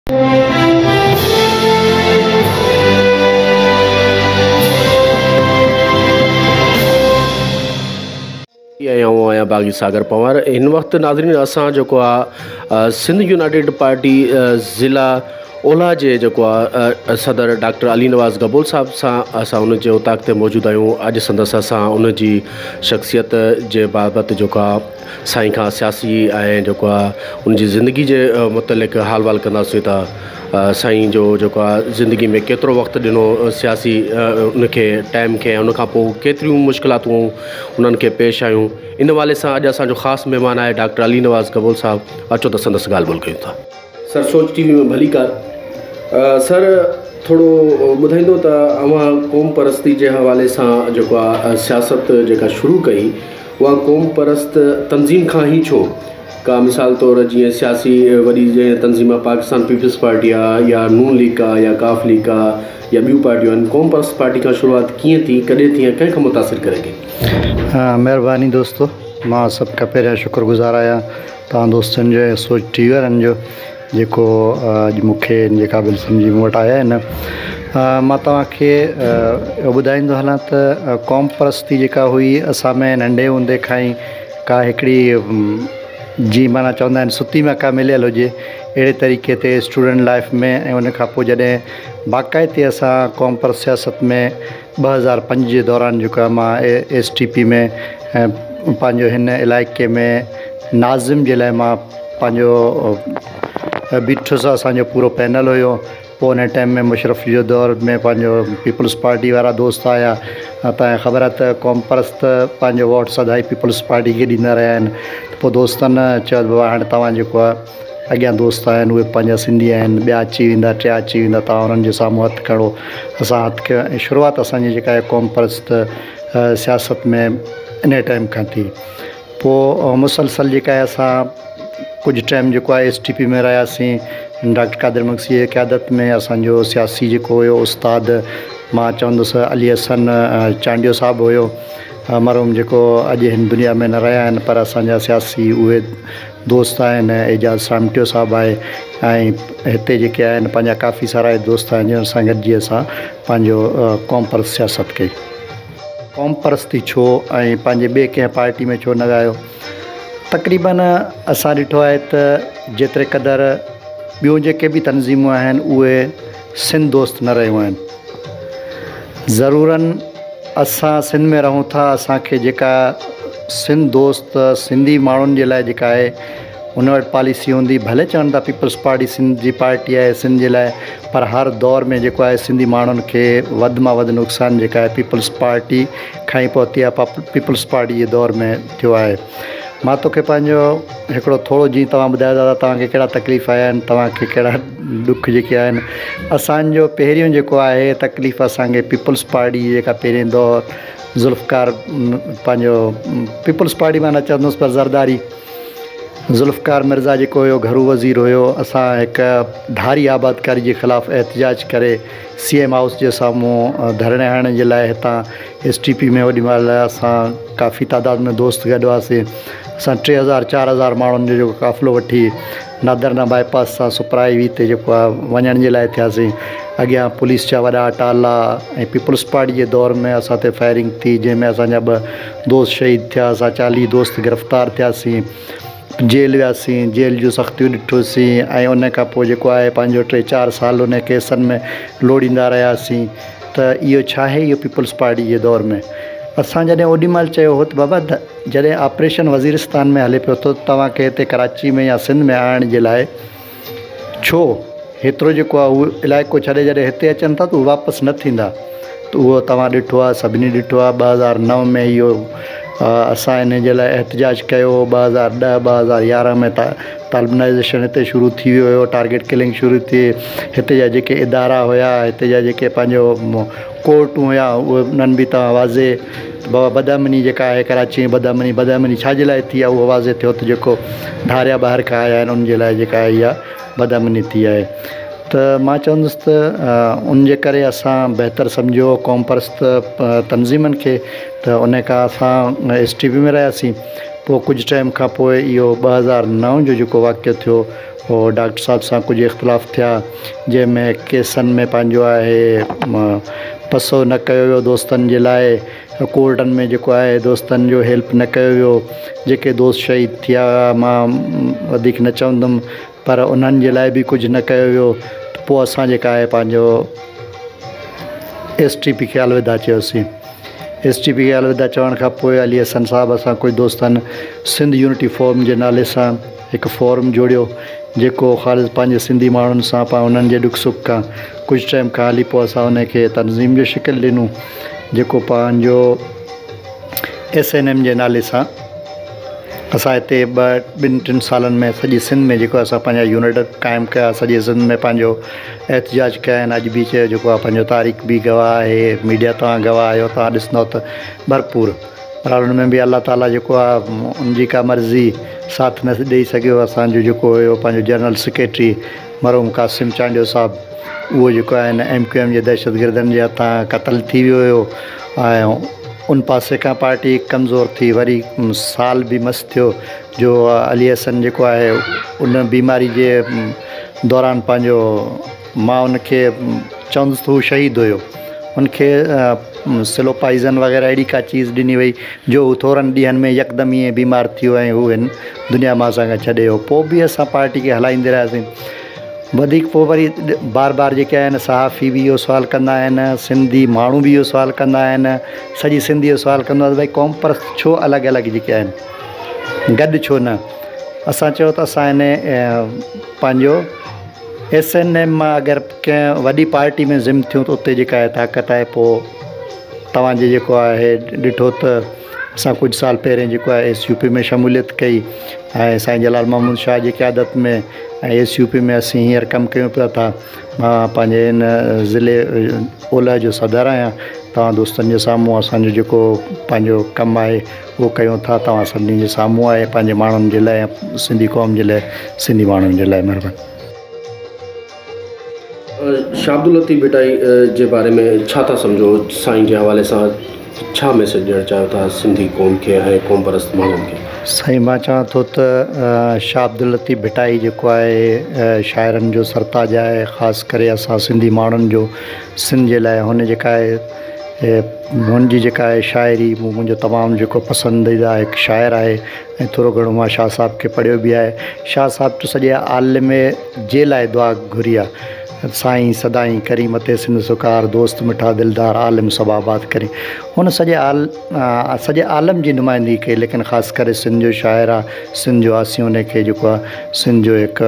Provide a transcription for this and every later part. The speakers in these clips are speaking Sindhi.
۽ آئون آهيان باغي ساگر پنوار هن وقت ناظرين اسان جيڪو آ سنڌ يونائيٽيڊ پارٽي ضلع اولهه جي جيڪو آ صدر ڊاڪٽر علي نواز گبول صاحب سان اسان ان جي اوطاق تي موجود آهيون اڄ سندس اسان ان جي شخصيت جي بابت جيڪو آ سائين کان سياسي ۽ جيڪو آ ان جي زندگي جي متعلق حال وال ڪنداسين ته سائين جو جيڪو آ زندگي ۾ ڪيترو وقت ڏنو سياسي ان کي ٽائيم کي ان کان پوء ڪيتريون مشڪلاتون انهن کي پيش آيون ان حوالي سان اڄ اسان جو خاص مهمان آهي ڊاڪٽر علي نواز قبول صاحب اچو ته سندس ڳالهه ٻولهه ڪيون ٿا. سر سوچ ٽي وي ۾ ڀليڪار سر ٿورو ٻڌائيندو ته اوهان قوم پرستي جي حوالي سان جيڪو آ سياست جيڪا شروع ڪئي اها قوم پرست تنظيم کان ئي ڇو ڪا مثال طور جيئن سياسي وڏي جنهن تنظيم آ پاڪستان پيپلز پارٽي آ يا نون ليگ آ يا قاف ليگ آ يا ٻيون پارٽيون آهن قوم پرست پارٽي کان شروعات ڪيئن ٿي ڪڏهن ٿي ۽ ڪنهن کان متاثر ڪري ڪئي؟ مهرباني دوستو مان سڀ کان پهريان شڪر گذار آهيان توهان دوستن جو ۽ سوچ ٽي وي وارن جو جيڪو اڄ مون کي ان جي قابل سمجهي مون وٽ آيا آهن مان توهان کي اهو ٻڌائيندو هلان ته قوم پرستي جيڪا هئي اسان ۾ ننڍي هوندي کان ئي ڪا هڪڙي جي معنيٰ چوندا آهن ستي مان ڪا مليل هجي اهڙي طريقي تي اسٽوڊنٽ لائف ۾ ۽ ان کان پوء جڏهن باقاعدي اسان قوم پرست سياست ۾ 2005 جي دوران جيڪو آهي مان ايس ٽي پي ۾ پنهنجو هن علائقي ۾ ناظم جي لاء مان پنهنجو بيٺس اسانجو پورو پينل هيو پوء ان ٽائيم ۾ مشرف جو دور ۾ پنهنجو پيپلز پارٽي وارا دوست آيا تنهن کي خبر آهي ته قوم پرست پنهنجو ووٽ سدائين پيپلز پارٽي کي ڏيندا رهيا آهن ته پوء دوستن چيو ته بابا هاڻي توهان جيڪو آهي اڳيان دوست آهن اهي پنهنجا سنڌي آهن ٻيا اچي ويندا ٽيا اچي ويندا توهان انهن جي سامهون هٿ کڻو اسان هٿ کنيو ۽ شروعات اسانجي جيڪا آهي قوم پرست سياست ۾ ان ٽائيم کان ٿي. پوء مسلسل جيڪا آهي اسان ڪجهه ٽائيم جيڪو آهي ايس ٽي پي ۾ رهياسين ڊاڪٽر قادر مگسي جي قيادت ۾ اسانجو سياسي جيڪو هيو استاد مان چوندس علي حسن چانڊيو صاحب هيو مرحوم جيڪو اڄ هن دنيا ۾ نه رهيا آهن پر اسانجا سياسي اهي دوست آهن اعجاز سامٽيو صاحب آهي ۽ هتي جيڪي آهن پنهنجا ڪافي سارا دوست آهن جن سان گڏجي اسان پنهنجو قوم پرست سياست ڪئي. قوم پرستي ڇو ۽ پنهنجي ٻي ڪنهن پارٽي ۾ ڇو نه ويا آهيو؟ تقريبن اسان ڏٺو آهي ته جيتري قدر ٻيون جيڪي به تنظيمون آهن اهي سنڌ دوست نه رهيون آهن. ضرورن اسان سنڌ ۾ رهون ٿا اسان کي جيڪا سنڌ دوست سنڌي ماڻهن جي لاء جيڪا آهي ان وٽ پاليسي هوندي ڀلي چون ٿا پيپلز پارٽي سنڌ جي پارٽي آهي سنڌ جي لاء پر هر دور ۾ جيڪو آهي سنڌي ماڻهن کي وڌ مان وڌ نقصان جيڪا آهي پيپلز پارٽي کان ئي پهتي آهي پيپلز پارٽي جي دور ۾ ٿيو آهي مان توکي پنهنجو هڪڙو ٿورو جيئن توهان ٻڌايو دادا توهان کي ڪهڙا تڪليف آيا آهن توهان کي ڪهڙا ڏک جيڪي آهن اسانجو پهريون جيڪو آهي تڪليف اسانکي پيپلز پارٽي جي جيڪا پهرين دور ذوالفقار پنهنجو پيپلز پارٽي مان نه چوندس پر زرداري ذوالفقار مرزا جيڪو هيو گهرو وزير هيو اسان هڪ ڌاري آبادڪاري جي خلاف احتجاج ڪري سي ايم هائوس جي سامهون ڌرڻي هڻڻ جي لاء هتان ايس ٽي پي ۾ اوڏي مهل اسان ڪافي تعداد ۾ دوست گڏ هئاسين اسان 3000 4000 ماڻهن جو جيڪو قافلو وٺي نادرنا باء پاس سان سپر هاء وي تي جيڪو آهي وڃڻ جي لاء ٿياسين اڳيان پوليس جا وڏا اٽالا ۽ پيپلز پارٽي جي دور ۾ اسان تي فائرنگ ٿي جنهن ۾ اسان جا ٻه دوست شهيد ٿيا اسان چاليهه دوست گرفتار ٿياسين جيل وياسين جيل جون سختيون ڏٺوسين ۽ ان کان پوء جيڪو آهي پنهنجو ٽي چار سال ان ڪيسن ۾ لوڙيندا رهياسين ته اهو ڇا آهي اهو پيپلز پارٽي جي دور ۾ اسان جڏهن اوڏي مهل چيو هو ته بابا جڏهن آپريشن وزيرستان ۾ هلي پيو ٿو توهان کي هتي ڪراچي ۾ يا سنڌ ۾ آڻڻ جي لاء ڇو هيترو جيڪو آهي اهو علائقو ڇڏي جڏهن هتي اچن ٿا ته اهي واپس نه ٿيندا ته اهو توهان ڏٺو آهي سڀني ڏٺو آهي 2009 ۾ اهو اسان ان جي لاء احتجاج ڪيو هو 2010 2011 ۾ طالبنائيزيشن هتي شروع ٿي ويو هيو ٽارگيٽ ڪلنگ شروع ٿي هتي جا جيڪي ادارا هيا هتي جا جيڪي پنهنجو ڪورٽون هيا اهي انهن به توهان واضح بابا بدامني جيڪا آهي ڪراچي ۾ بدامني بدامني ڇا جي لاء ٿي آهي اهو واضح ٿيو ته جيڪو ڌاريا ٻاهر کان آيا آهن ان جي لاء جيڪا آهي اها بدامني ٿي آهي ته مان چوندس ته ان جي ڪري اسان بهتر سمجهيو قوم پرست تنظيمن کي ته ان کان اسان ايس ٽي پي ۾ رهياسين. پوء ڪجهه ٽائيم کان پوء اهو 2009 جو جيڪو واقعو ٿيو اهو ڊاڪٽر صاحب سان ڪجهه اختلاف ٿيا جنهن ۾ ڪيسن ۾ پنهنجو آهي پسو نه ڪيو ويو دوستن جي لاء ڪورٽن ۾ جيڪو آهي دوستن جو هيلپ نه ڪيو ويو جيڪي دوست شهيد ٿيا هئا مان وڌيڪ نه چوندم پر انهن جي لاء به ڪجهه نه ڪيو ويو ته پوء اسان جيڪا آهي پنهنجو ايس ٽي پي کي الوداع چيوسين. ايس ٽي پي کي الوداع چوڻ کان پوء علي حسن صاحب اسان ڪجهه دوستن سنڌ يونٽي فورم جي نالي سان هڪ فورم جوڙيو جيڪو خالص پنهنجي سنڌي ماڻهن سان پا انهن جي ڏک سک کان ڪجهه ٽائيم کان هلي پوء اسان ان کي تنظيم جو شڪل ڏنو جيڪو پنهنجو ايس اين ايم جي نالي سان اسان هتي ٻه ٻن ٽن سالن ۾ سڄي سنڌ ۾ جيڪو اسان پنهنجا يونٽ قائم ڪيا سڄي سنڌ ۾ پنهنجو احتجاج ڪيا آهن اڄ به چيو جيڪو آهي پنهنجو تاريخ به گواهه آهي ميڊيا توهان گواهه آهيو توهان ڏسندو ته ڀرپور بهرحال ان ۾ به الله تعاليٰ جيڪو آهي ان جي ڪا مرضي ساٿ نه ڏئي سگهيو اسانجو جيڪو هيو پنهنجو جنرل سيڪريٽري مرحوم قاسم چانڊيو صاحب اهو جيڪو آهي نه ايم ڪيو ايم جي دهشتگردن جي هٿان قتل ٿي ويو هيو ۽ ان پاسي کان پارٽي ڪمزور ٿي وري سال به مس ٿيو جو علي حسن جيڪو آهي ان بيماري جي دوران پنهنجو مان ان کي چوندس ته هو شهيد هيو ان کي سلو پائزن وغيره اهڙي ڪا چيز ڏني وئي جو هو ٿورن ڏينهن ۾ يڪدم ائين بيمار ٿي ويو ۽ هو هن دنيا مان اسان کان ڇڏي ويو پوء به اسان پارٽي کي هلائيندي رهياسين وڌيڪ پوء وري بار بار جيڪي آهن صحافي به اهو سوال ڪندا آهن سنڌي ماڻهو به اهو سوال ڪندا آهن سڄي سنڌ اهو سوال ڪندو آهي ته ڀئي قوم پرست ڇو الڳ الڳ جيڪي آهن گڏ ڇو نه اسان چيو ته اسان هن پنهنجو ايس اين ايم مان اگر ڪنهن وڏي پارٽي ۾ ضم ٿيون ته اتي جيڪا آهي طاقت آهي پوء توهان جي جيڪو آهي ڏٺو ته اسان ڪجهه سال پهرين جيڪو آهي ايس يو پي ۾ شموليت ڪئي ۽ سائين جلال محمود شاهه جي قيادت ۾ ۽ ايس يو پي ۾ اسين هينئر ڪم ڪيون پيا ٿا مان پنهنجي هن ضلعي اولهه جو صدر آهيان توهان دوستن جي سامهون اسانجو جيڪو پنهنجو ڪم آهي اهو ڪيون ٿا توهان سڀني جي سامهون آهي پنهنجي ماڻهن جي لاء سنڌي قوم جي لاء سنڌي ماڻهن جي لاء مهرباني. شاهه عبداللطيف ڀٽائي جي باري ۾ ڇا ٿا سمجهو سائين جي حوالي سان ڇا ميسيج ڏيڻ چاهيو ٿا سنڌي قوم کي ۽ قوم پرست ماڻهن کي؟ سائين مان چوان ٿو ته شاهه عبداللطيف ڀٽائي جيڪو آهي شاعرن جو سرتاج آهي خاص ڪري اسان سنڌي ماڻهن جو سنڌ جي لاء هن جيڪا آهي هن جي جيڪا آهي شاعري منهنجو تمام جيڪو پسنديده هڪ شاعر آهي ۽ ٿورو گهڻو مان شاهه صاحب کي پڙهيو به آهي. شاهه صاحب ته سڄي عالم جي لاء دعا گهري آ. سائين سدائين ڪرين مٿي سنڌ سڪار، دوست مٺا دلدار، عالم سڀ آباد ڪرين. هن سڄي سڄي عالم جي نمائندگي ڪئي ليڪن خاص ڪري سنڌ جو شاعر آ، سنڌ جو آسين ان کي جيڪو آ سنڌ جو هڪ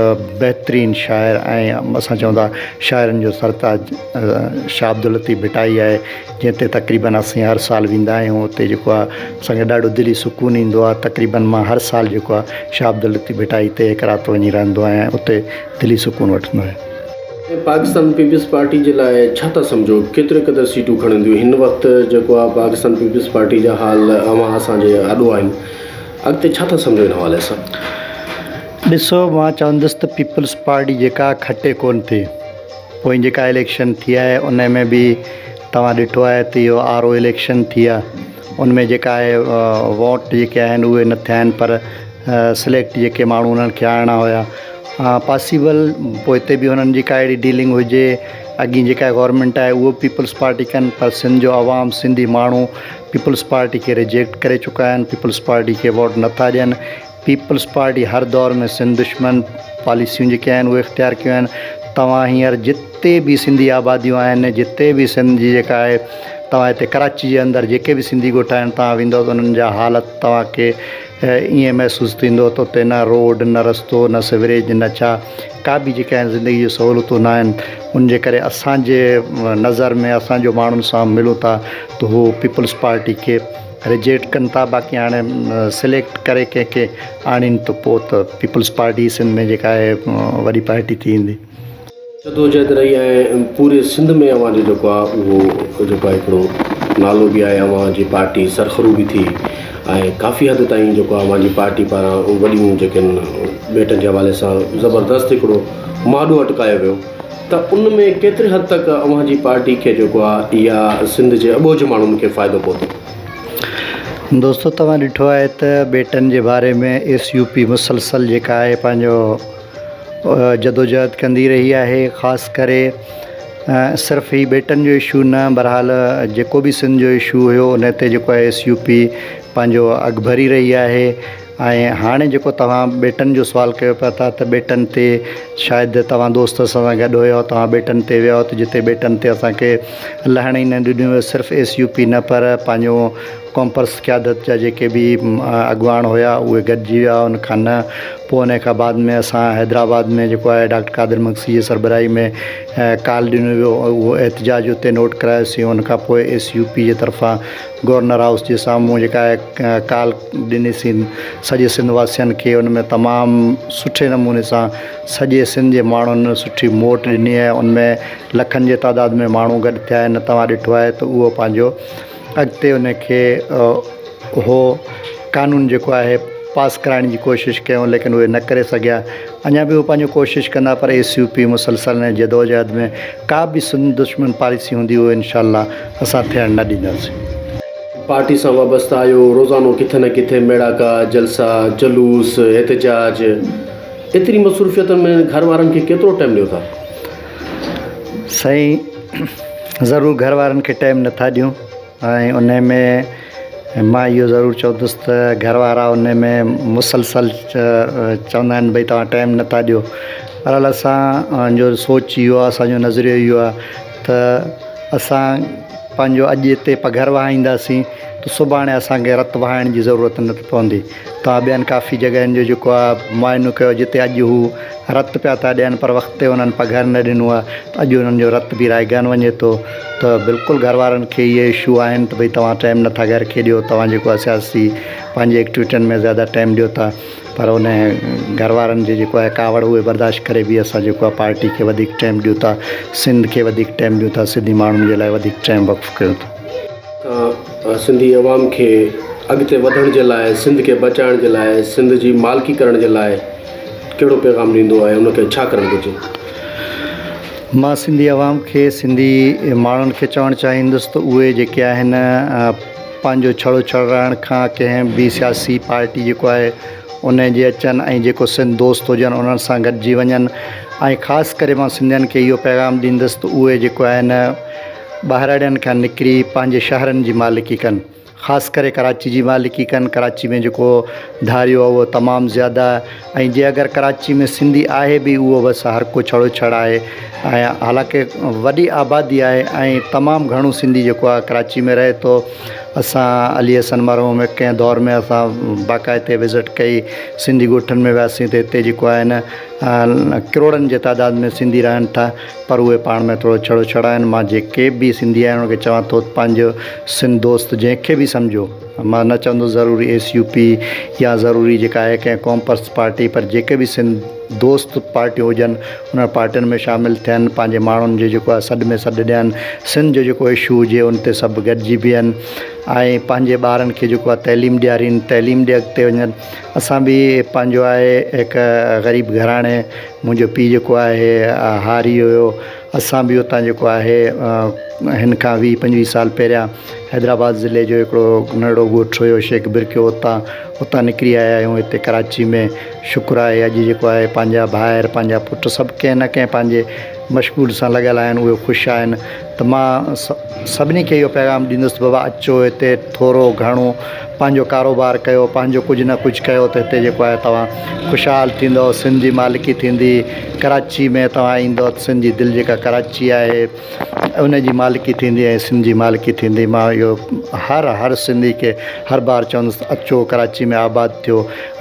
بهترين شاعر ۽ اسان چئون ٿا شاعرن جو سرتاج شاهه عبداللطيف ڀٽائي آهي. جنهن تي تقريبن اسين هر سال ويندا آهيون اتي جيڪو آهي اسان کي ڏاڍو دلي سڪون ايندو آهي تقريبن مان هر سال جيڪو آهي شاهه عبداللطيف ڀٽائي تي هڪ رات وڃي رهندو آهيان اتي دلي سڪون وٺندو آهيان. پاڪستان پيپلز پارٽي جي لاء ڇا ٿا سمجهو ڪيتري قدر سيٽون کڻنديون هن وقت جيڪو آهي پاڪستان پيپلز پارٽي جا حال اوهان اسان جي آڏو آهن اڳتي ڇا ٿا سمجهو ان حوالي سان. ڏسو مان چوندس ته پيپلز پارٽي جيڪا کٽي ڪونه ٿي. پوئين جيڪا اليڪشن ٿي آهي ان ۾ به توهان ڏٺو آهي ته اهو آر او اليڪشن ٿي آهي ان ۾ جيڪا آهي ووٽ جيڪي آهن اهي نه ٿيا آهن پر سليڪٽ جيڪي ماڻهو انهن کي آڻڻا هيا پاسيبل پوء هتي به انهن جي ڪا اهڙي ڊيلنگ هجي اڳي جيڪا گورنمينٽ آهي اهو پيپلز پارٽي ڪن پر سنڌ جو عوام سنڌي ماڻهو پيپلز پارٽي کي ريجيڪٽ ڪري چڪا آهن پيپلز پارٽي کي ووٽ نٿا ڏين پيپلز پارٽي هر دور ۾ سنڌ دشمن پاليسيون جيڪي آهن اهي اختيار ڪيون آهن توهان هينئر جتي به سنڌي آباديون آهن جتي به سنڌ جي جيڪا آهي توهان هتي ڪراچي جي اندر جيڪي به سنڌي ڳوٺ آهن توهان ويندو ته انهن جا حالت توهان کي ائين محسوس ٿيندو ته اتي نه روڊ نه رستو نه سيوريج نه ڇا ڪا به جيڪا آهن زندگي جون سهولتون نه آهن ان جي ڪري اسان جي نظر ۾ اسان جو ماڻهن سان ملون ٿا ته هو پيپلز پارٽي کي ريجيڪٽ ڪن ٿا باقي هاڻي سليڪٽ ڪري ڪنهن کي آڻين ته پوء ته پيپلز پارٽي سنڌ ۾ جيڪا آهي وڏي پارٽي ٿي ويندي. جدوجهد رهي ۽ پوري سنڌ ۾ اوهان جو جيڪو آهي اهو جيڪو آهي هڪڙو نالو به آهي اوهان جي پارٽي سرخرو به ٿي ۽ ڪافي حد تائين جيڪو آهي اوهان جي پارٽي پاران وڏيون جيڪي آهن ٻيٽن جي حوالي سان زبردست هڪڙو مهاڏو اٽڪايو ويو ته ان ۾ ڪيتري حد تڪ اوهان جي پارٽي کي جيڪو آهي يا سنڌ جي اٻوجهه ماڻهن کي فائدو پهتو؟ دوستو توهان ڏٺو آهي ته ٻيٽن جي باري ۾ ايس يو پي مسلسل جيڪا آهي پنهنجو جدوجهد ڪندي رهي آهي خاص ڪري صرف هي ٻيٽن جو اشو نه بهرحال جيڪو به سنڌ جو اشو هيو ان تي جيڪو آهي ايس يو پي پنهنجو اڳڀري رهي آهي ۽ هاڻي جيڪو توهان ٻيٽن جو سوال ڪيو پيا ٿا ته ٻيٽن تي شايد توهان دوست اسان سان گڏ هيا توهان ٻيٽن تي ويا ته جتي ٻيٽن تي اسان کي لهڻ ئي نه ڏنو ويو صرف ايس يو پي نه پر پنهنجو قومپرست قيادت جا جيڪي به اڳواڻ هيا اهي گڏجي ويا ان کان نه پوء ان کان بعد ۾ اسان حيدرآباد ۾ جيڪو آهي ڊاڪٽر قادر مگسي جي سربراهي ۾ ڪال ڏنو ويو اهو احتجاج اتي نوٽ ڪرايوسين ان کان پوء ايس يو پي جي طرفان گورنر هائوس جي سامهون جيڪا آهي ڪال ڏنيسين سڄي سنڌ واسين کي ان ۾ تمام سٺي نموني سان سڄي سنڌ جي ماڻهن سٺي موٽ ڏني آهي ان ۾ لکن جي تعداد ۾ ماڻهو گڏ ٿيا آهن توهان ڏٺو آهي ته اهو پنهنجو اڳتي ان کي اهو قانون جيڪو آهي پاس ڪرائڻ جي ڪوشش ڪيون ليڪن اهي نه ڪري سگهيا اڃا به هو پنهنجو ڪوشش ڪندا پر ايس يو پي مسلسل ۽ جدوجهد ۾ ڪا به سنڌ دشمن پاليسي هوندي اهو انشاء الله اسان ٿيڻ نه ڏينداسين. پارٽي سان وابسته آهيو روزانو ڪٿي نه ڪٿي ميڙاڪا، جلسا، جلوس، احتجاج ايتري مصروفيتن ۾ گهر وارن کي ڪيترو ٽائيم ڏيو ٿا؟ سائين ضرور گهر وارن کي ٽائيم نه ٿا ڏيون ۽ ان ۾ مان اهو ضرور چوندس ته گهر وارا ان ۾ مسلسل چوندا آهن ڀئي توهان ٽائيم نه ٿا ڏيو بهرحال اسان جو سوچ اهو آهي اسان جو نظريو اهو آهي ته اسان پنهنجو اڄ هتي پگهر وهائينداسين ته سڀاڻي اسان کي رت وهائڻ جي ضرورت نه پوندي توهان ٻين ڪافي جڳهين جو جيڪو آهي معائنو ڪيو جتي اڄ هو رت پيا ٿا ڏين پر وقت تي انهن پگهر نه ڏنو آهي ته اڄ انهن جو رت به رائگان وڃي ٿو ته بلڪل گهر وارن کي اهي اشو آهن ته ڀئي توهان ٽائيم نٿا گهر کي ڏيو توهان جيڪو آهي سياسي پنهنجي ايڪٽيوٽين ۾ زياده ٽائيم ڏيو ٿا پر ان گهر وارن جي جيڪو آهي ڪاوڙ اهي برداشت ڪري به اسان جيڪو آهي پارٽي کي وڌيڪ ٽائيم ڏيون ٿا سنڌ کي وڌيڪ ٽائيم ڏيون ٿا سنڌي ماڻهن جي لاء وڌيڪ ٽائيم وقف ڪيون ٿا. سنڌي عوام کي اڳتي وڌڻ جي لاء سنڌ کي بچائڻ جي لاء سنڌ جي مالڪي ڪرڻ جي لاء ڪهڙو پيغام ڏيندو ۽ ان کي ڇا ڪرڻ گهرجي؟ مان سنڌي عوام کي سنڌي ماڻهن کي چوڻ چاهيندس ته اهي جيڪي آهن پنهنجو ڇڙو ڇڙ رهڻ کان ڪنهن به سياسي پارٽي جيڪو آهي ان جي اچن ۽ جيڪو سنڌ دوست هجن انهن سان گڏجي وڃن ۽ خاص ڪري مان سنڌين کي اهو پيغام ڏيندس ته اهي جيڪو آهن ٻاهراڙين کان نڪري پنهنجي شهرن جي مالڪي ڪن خاص ڪري ڪراچي جي مالڪي ڪن ڪراچي ۾ جيڪو ڌاريو آهي اهو تمام زياده آهي ۽ جي اگر ڪراچي ۾ سنڌي آهي به اهو بس هر ڪو ڇڙو ڇڙ آهي ۽ حالانڪه وڏي آبادي آهي ۽ تمام گهڻو سنڌي جيڪو آهي ڪراچي ۾ رهي ٿو اسان علي حسن مرحوم ڪنهن دور ۾ اسان باقاعدي وزٽ ڪئي سنڌي ڳوٺن ۾ وياسين ته هتي جيڪو آهي نه ڪروڙن جي تعداد ۾ سنڌي رهن ٿا پر اهي پاڻ ۾ ٿورو ڇڙو ڇڙ آهن. مان جيڪي به سنڌي آهن انهن کي چوان ٿو ته پنهنجو سنڌ دوست جنهن کي به سمجهو مان نه چوندس ضروري ايس يو پي يا ضروري جيڪا آهي ڪنهن قوم پرست پارٽي پر جيڪي به سنڌ دوست پارٽيون هجن انهن پارٽين ۾ شامل ٿين پنهنجي ماڻهن جي جيڪو آهي سڏ ۾ سڏ ڏين سنڌ جو جيڪو اشو هجي ان تي سڀ گڏجي بيهن ۽ پنهنجي ٻارن کي جيڪو آهي تعليم ڏيارين تعليم ڏي اڳتي وڃن اسان به پنهنجو آهي هڪ غريب گهراڻي منهنجو پيء جيڪو آهي هاري هيو اسان به اتان جيڪو آهي هن کان ويهه پنجويهه سال پهريان حيدرآباد ضلعي جو هڪڙو ننڍڙو ڳوٺ هيو شيخ برڪيو اتان اتان نڪري آيا آهيون هتي ڪراچي ۾ شڪر آهي اڄ جيڪو آهي پنهنجا ڀائر پنهنجا پٽ سڀ ڪنهن نه ڪنهن پنهنجي مشغول سان لڳل آهن اهي خوش آهن ته مان سڀني کي اهو پيغام ڏيندس ته بابا اچو هتي ٿورو گهڻو پنهنجو ڪاروبار ڪيو پنهنجو ڪجهه نه ڪجهه ڪيو ته هتي جيڪو آهي توهان خوشحال ٿيندؤ سنڌ جي مالڪي ٿيندي ڪراچي ۾ توهان ايندؤ ته سنڌ جي دل جيڪا ڪراچي آهي ان جي مالڪي ٿيندي ۽ سنڌ جي مالڪي ٿيندي مان اهو هر هر سنڌي کي هر بار چوندس ته اچو ڪراچي ۾ آباد ٿيو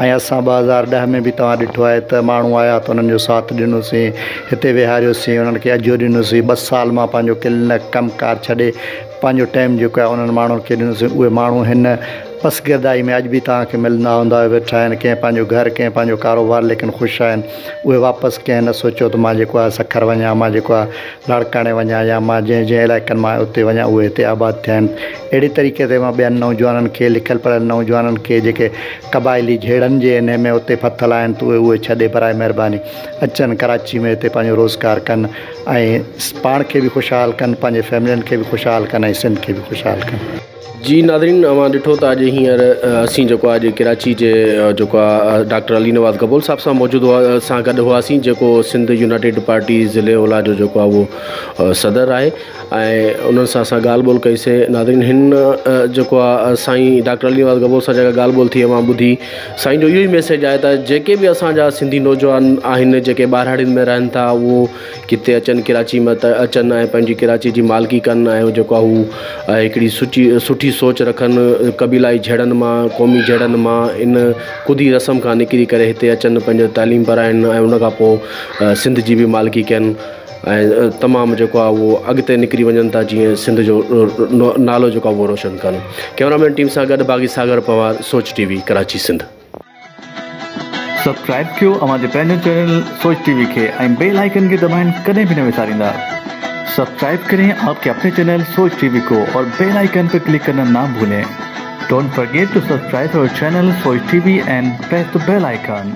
۽ اسان 2010 ۾ به توهان ڏٺو آهي ته ماڻهو آيا ته انهن جو ساٿ ڏنوسين هتي ويهاريوسين انهن کي اجهو ڏنوسين ٻه سال مان پنهنجو ڪلينڪ ڪم ڪار ڇڏي پنهنجو ٽائيم جيڪو آهي انهن ماڻهن کي ڏنوسين اهي ماڻهو هن پسگردائي ۾ اڄ به توهان کي ملندا هوندا اهي ويٺا آهن ڪنهن پنهنجو گهر ڪنهن پنهنجو ڪاروبار ليڪن خوش آهن اهي واپس ڪنهن نه سوچيو ته مان جيڪو آهي سکر وڃان مان جيڪو آهي لاڙڪاڻي وڃان يا مان جنهن جنهن علائقن مان آهيان اتي وڃان اهي هتي آباد ٿيا آهن اهڙي طريقي تي مان ٻين نوجوانن کي لکيل پڙهيل نوجوانن کي جيڪي قبائلي جهيڙن جي انهي ۾ اتي ڦٿل آهن ته اهي اهي ڇڏي برائي مهرباني اچن ڪراچي ۾ هتي پنهنجو روزگار ڪن ۽ پاڻ کي به خوشحال ڪن پنهنجي فيملين کي به خوشحال ڪن ۽ سنڌ کي به خوشحال ڪن. جي ناظرين اوهان ڏٺو ته اڄ هينئر اسين جيڪو آهي اڄ ڪراچي جي جيڪو آهي ڊاڪٽر علي نواز گبول صاحب سان موجود هئا سان گڏ هئاسين جيڪو سنڌ يونائيٽيڊ پارٽي ضلعي اولهه جو جيڪو آهي اهو صدر آهي ۽ انهن سان اسان ڳالهه ٻولهه ڪئي سي ناظرين هن جيڪو آهي سائين ڊاڪٽر علي نواز گبول سان جيڪا ڳالهه ٻولهه ٿي اوهان ٻڌي سائين جو اهو ئي ميسيج آهي ته جيڪي به اسان جا سنڌي نوجوان آهن جيڪي ٻهراڙين ۾ رهن ٿا اهو ڪٿي اچن ڪراچي ۾ ته اچن ۽ پنهنجي ڪراچي جي مالڪي ڪن ۽ جيڪو آهي هو هڪڙي سچي سٺي سوچ رکن قبيلائي جهيڙن مان قومي جهيڙن مان ان ڪڌي رسم کان نڪري ڪري هتي اچن پنهنجو تعليم پرائن ۽ ان کان پوء سنڌ جي به مالڪي ڪن ۽ تمام جيڪو آهي اهو اڳتي نڪري وڃن ٿا جيئن سنڌ جو نالو جيڪو آهي اهو روشن ڪن ڪئميرا مين ٽيم سان گڏ باغي ساگر پنهوار سوچ ٽي وي ڪراچي سنڌ. سبسڪرائب ڪيو اوهان جي پنهنجو چينل سوچ ٽي وي کي ۽ بيل آئيڪن کي دٻائڻ ڪڏهن به نه وساريندا. سبسڪرائب ڪرين آپ ڪي اپني چينل سوچ ٽي وي ڪو اور بيل آئيڪن پي ڪلڪ ڪرنا نا ڀولين. Don't forget to subscribe our channel Soch T V and press the bell icon.